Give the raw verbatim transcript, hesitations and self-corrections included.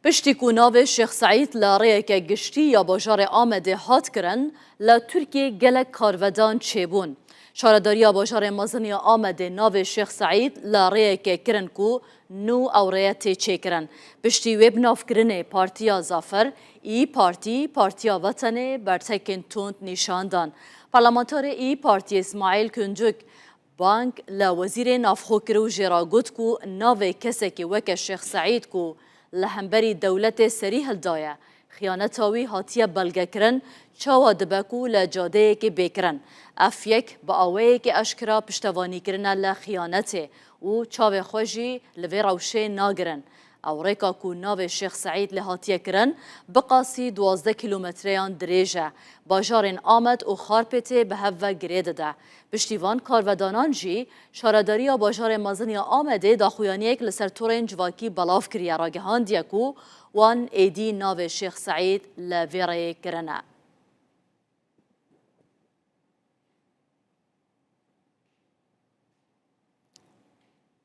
Piştî ku navê Şêx Seîd li rêyeke giştî ya bajarê Amedê hat kirin, li Tirkiyê gelek karvedan çêbûn. Şaredariya bajarê mezin ya Amedê navê Şêx Seîd li rêyeke kirin ku nû ew rêye tê çêkirin. Piştî wê binavkirinê Partiya Zafer, İYİ Partî, Partiya Wetenê bertekên tund nîşan dan. Parlamenterê İYİ Partiyê Smaîl Küncük bang li Wezîrê Navxwe kir û jê re got ku navê kesekî weke Şêx Seîd ku li hemberî dewletê serî hildaye, xiyaneta wî hatiye belgekirin, çawa dibe ku li cadeyekê bê kirin? Ev yek bi awayekî eşkera piştevanî kirine li xiyanetê û çavê xwe jî li vê rewşê nagirin. Ew rêka ku navê Şêx Seîd lê hatiye kirin, bi qasî duwazdeh kîlometreyan dirêj e. Bajarên Amed û Xarpêtê bi hev ve girê dide. Piştî van karvedanan jî, Şaredariya Bajarê Mezin ya Amedê daxuyaniyek li ser torên civakî belav kiriye, ragihandiye ku wan êdî navê Şêx Seîd li vê rêyê kirine.